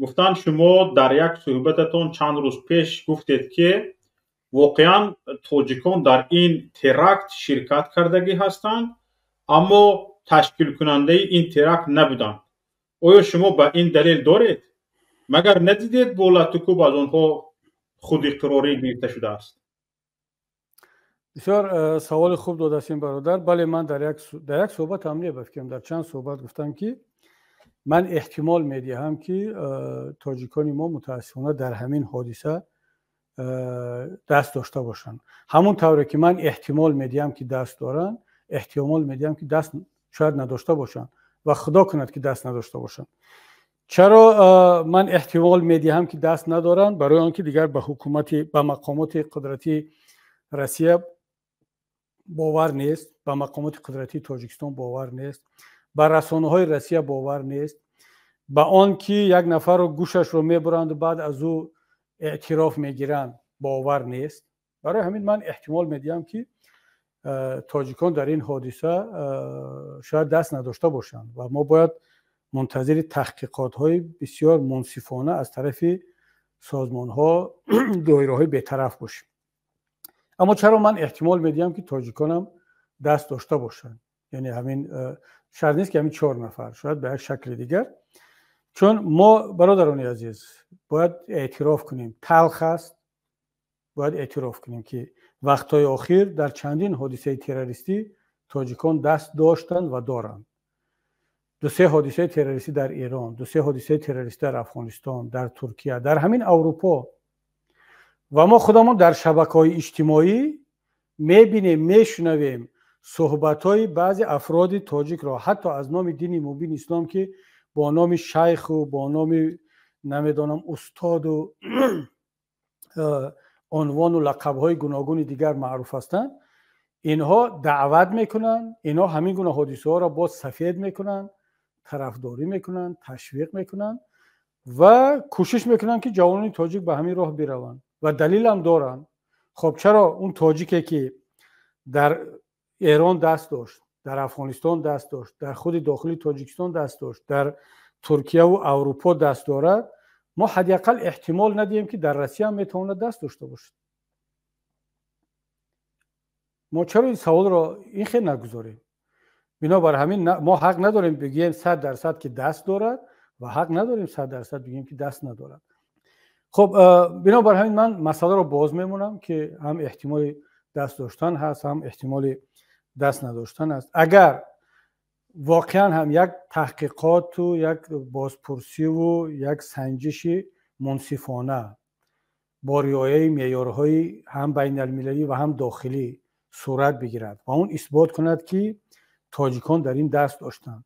Гуфтанд, шумо дар як суҳбататон чанд рӯз пеш гуфтед, ки воқеан тоҷикон дар ин теракт ширкат кардагӣ ҳастанд, аммо ташкилкунандаи ин теракт набуданд. Оё шумо ба ин далел доред? Магар надидед, бо латтукӯб аз онҳо худиқрорӣ гирифта шудааст? Бисёр саволи хуб додастем, бародар. Бале, ман дар як суҳбатам, не, ба фикрам, дар чанд суҳбат гуфтам, ки ман эҳтимол медиҳам, ки тоҷикони мо мутаассифона дар ҳамин ҳодиса даст дошта бошанд. Ҳамон тавре ки ман эҳтимол медиҳам, ки даст доранд, эҳтимол медиҳам, ки даст шояд надошта бошанд, ва худо кунад, ки даст надошта бошанд. Чаро ман эҳтимол медиҳам, ки даст надоранд? Барои он ки дигар ба ҳукумати, ба мақомоти қудратии Россия бовар нест, ба мақомоти қудратии Тоҷикистон бовар нест, ба расонаҳои Россия бовар нест, ба он ки як нафарро гӯшашро мебуранду баъд аз ӯ эътироф мегиранд, бовар нест. Барои ҳамин ман эҳтимол медиҳам, ки тоҷикон дар ин ҳодиса шояд даст надошта бошанд, ва мо бояд мунтазири таҳқиқотҳои бисёр мунсифона аз тарафи созмонҳо, доираҳои бетараф бошем. Аммо чаро ман эҳтимол медиҳам, ки тоҷиконам даст дошта бошанд? Яъне ҳамин шарт нест, ки ҳамин чор нафар, шояд ба як шакли дигар. Чун мо, бародарони азиз, бояд эътироф кунем, талх аст, бояд эътироф кунем, ки вақтҳои охир дар чандин ҳодисаи террористӣ тоҷикон даст доштанд ва доранд. Ду-се ҳодисаи террористӣ дар Эрон, ду-се ҳодисаи террористӣ дар Афғонистон, дар Туркия, дар ҳамин Аврупо. Ва мо худамон дар шабакаҳои иҷтимоӣ мебинем, мешунавем суҳбатҳои баъзе афроди тоҷикро, ҳатто аз номи дини мубини ислом, ки бо номи шайху бо номи, намедонам, устоду унвону лақабҳои гуногуни дигар маъруф ҳастанд. Инҳо даъват мекунанд, инҳо ҳамин гуна ҳодисаҳоро боз сафед мекунанд, тарафдорӣ мекунанд, ташвиқ мекунанд ва кӯшиш мекунанд, ки ҷавонони тоҷик ба ҳамин роҳ бираванд, ва далилам доранд. Хоб, чаро он тоҷике, ки дар Эрон даст дошт, дар Афғонистон даст дошт, дар худи дохили Тоҷикистон даст дошт, дар Туркияву Аврупо даст дорад, мо ҳадди ақал эҳтимол надиҳем, ки дар Россия ҳам метавонад даст дошта бошад? Мо чаро ин саволро ин хел нагузорем? Бинобар ҳамин мо ҳақ надорем бигӯем 100% ки даст дорад ва ҳақ надорем 100% бигӯем, ки даст надорад. Хуб, бинобар ҳамин ман масъаларо боз мемонам, ки ҳам эҳтимоли даст доштан ҳаст, ҳам эҳтимоли даст надоштан аст. Агар воқеан ҳам як таҳқиқоту як бозпурсиву як санҷиши мунсифона бо риояи меъёрҳои ҳам байналмилалӣ ва ҳам дохилӣ сурат бигирад ва он исбот кунад, ки тоҷикон дар ин даст доштанд,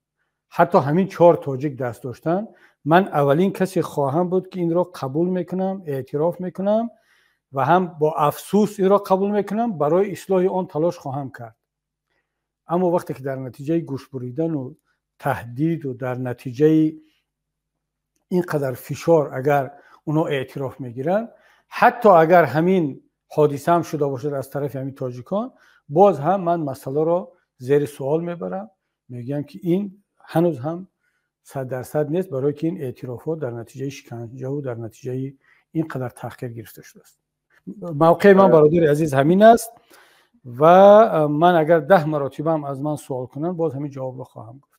ҳатто ҳамин чор тоҷик даст доштанд, ман аввалин касе хоҳам буд, ки инро қабул мекунам, эътироф мекунам ва ҳам бо афсӯс инро қабул мекунам, барои ислоҳи он талош хоҳам кард. Аммо вақте ки дар натиҷаи гӯшбуридану таҳдиду дар натиҷаи ин қадар фишор агар онҳо эътироф мегиранд, ҳатто агар ҳамин ҳодиса ҳам шуда бошад аз тарафи ҳамин тоҷикон, боз ҳам ман масъаларо зери суол мебарам, мегӯям, ки ин ҳанӯз ҳам 100% нест, барои ки ин эътирофҳо дар натиҷаи шиканҷаву дар натиҷаи ин қадар таҳқир гирифта шудааст. Мавқеи ман, бародари азиз, ҳамин аст, ва ман агар 10 маротибаам аз ман суол кунанд, боз ҳамин ҷавобро хоҳам гуфт.